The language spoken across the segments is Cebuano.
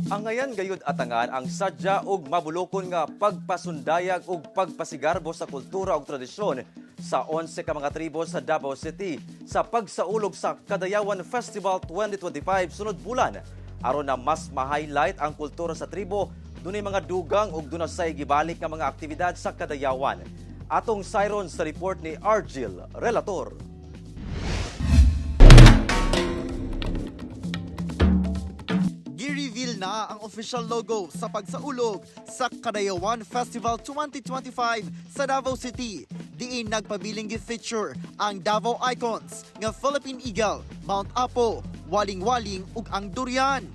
Angayan gayud atangan ang sadya ug mabulokon nga pagpasundayag ug pagpasigarbo sa kultura ug tradisyon sa 11 ka mga tribo sa Davao City sa pagsaulog sa Kadayawan Festival 2025 sunod bulan. Aron na mas ma-highlight ang kultura sa tribo, dunay mga dugang ug dunay say gibalik nga mga aktibidad sa Kadayawan. Atong sayron sa report ni Argil Relator. Gi-reveal na ang official logo sa pagsaulog sa Kadayawan Festival 2025 sa Davao City. Diin nagpabiling gi-feature ang Davao Icons nga Philippine Eagle, Mount Apo, Waling-Waling ug ang Durian.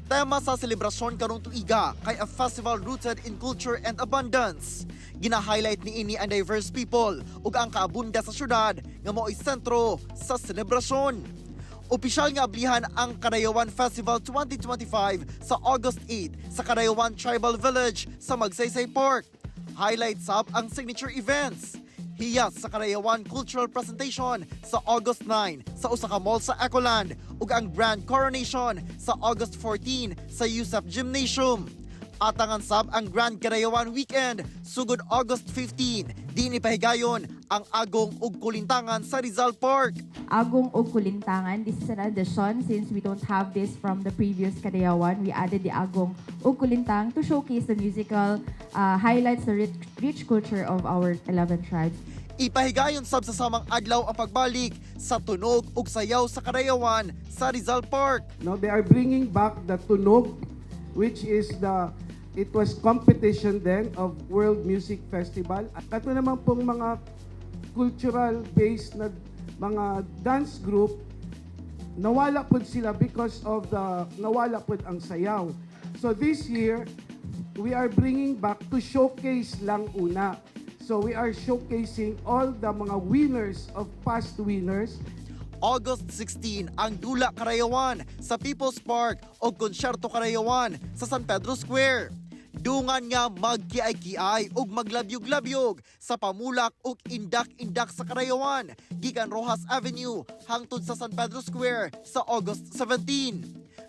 Tema sa selebrasyon karong tuiga kay a festival rooted in culture and abundance. Gina-highlight niini ang diverse people ug ang kaabunda sa syudad nga mao'y sentro sa selebrasyon. Opisyal nga ablihan ang Kadayawan Festival 2025 sa August 8 sa Kadayawan Tribal Village sa Magsaysay Park. Highlight sab ang signature events. Hiyas sa Kadayawan Cultural Presentation sa August 9 sa usa ka mall sa Ecoland ug ang Grand Coronation sa August 14 sa USEP Gymnasium. Atangan sab ang Grand Kadayawan Weekend sugod August 15. Diin ipahigayon ang agong ug kulintangan sa Rizal Park. Agong ug Kulintangan. This is an addition since we don't have this from the previous Kadayawan. We added the Agong ug Kulintang to showcase the musical highlights, the rich, rich culture of our 11 tribes. Ipahigayon sab sa samang adlaw ang pagbalik sa tunog ug sayaw sa Kadayawan sa Rizal Park. No, they are bringing back the tunog, which is the it was competition then of World Music Festival. At ito naman pong mga cultural based na mga dance group, nawala po sila because of the nawala po ang sayaw. So this year, we are bringing back to showcase lang una. So we are showcasing all the mga winners of past winners. August 16 ang Dula Kadayawan sa People's Park o Konsyerto Kadayawan sa San Pedro Square. Dungan nga magkiay-kiay ug maglabyog-labyog sa pamulak ug indak-indak sa Kadayawan gikan Roxas Avenue hangtod sa San Pedro Square sa August 17.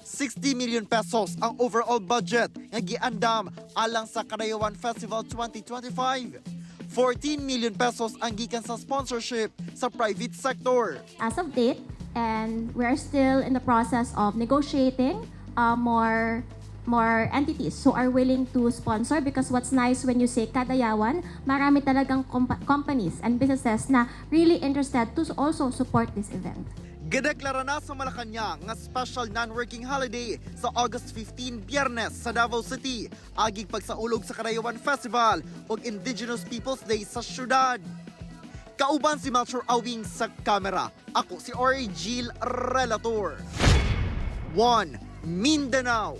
60 million pesos ang overall budget nga giandam alang sa Kadayawan Festival 2025. 14 million pesos ang gikan sa sponsorship sa private sector. As of date, and we are still in the process of negotiating more entities who are willing to sponsor, because what's nice when you say Kadayawan, marami talagang companies and businesses na really interested to also support this event. Gideklara na sa Malacanang nga special non-working holiday sa August 15, Biyernes, sa Davao City, agig pagsaulog sa Kadayawan Festival ug Indigenous Peoples Day sa syudad. Kauban si Melchor Awing sa kamera. Ako si Origil Relator. 1 Mindanao.